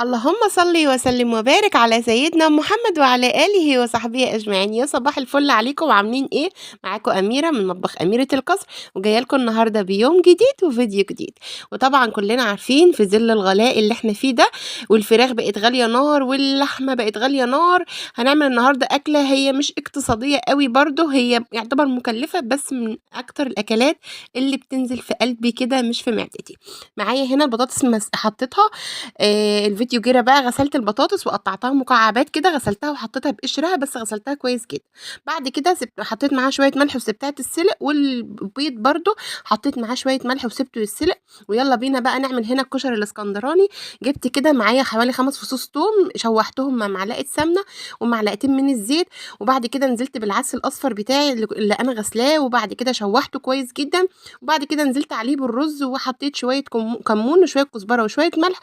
اللهم صل وسلم وبارك على سيدنا محمد وعلى آله وصحبه أجمعين. يا صباح الفل عليكم، عاملين إيه؟ معاكم أميرة من مطبخ أميرة القصر، وجاية لكم النهارده بيوم جديد وفيديو جديد. وطبعا كلنا عارفين في ظل الغلاء اللي احنا فيه ده، والفراخ بقت غالية نار واللحمة بقت غالية نار، هنعمل النهارده أكلة هي مش اقتصادية قوي، برضو هي يعتبر مكلفة، بس من أكتر الأكلات اللي بتنزل في قلبي كده مش في معدتي. معايا هنا البطاطس حطيتها الفيديو جرى بقى. غسلت البطاطس وقطعتها مكعبات كده، غسلتها وحطيتها بقشرها، بس غسلتها كويس جدا. بعد كده حطيت معاها شوية ملح وسبتها تتسلق، والبيض برده حطيت معاه شوية ملح وسبته يتسلق. ويلا بينا بقى نعمل هنا الكشري الاسكندراني. جبت كده معايا حوالي 5 فصوص توم، شوحتهم مع معلقه سمنه ومعلقتين من الزيت، وبعد كده نزلت بالعدس الاصفر بتاعي اللي انا غسلاه، وبعد كده شوحته كويس جدا. وبعد كده نزلت عليه بالرز وحطيت شوية كمون وشوية كزبره وشوية ملح.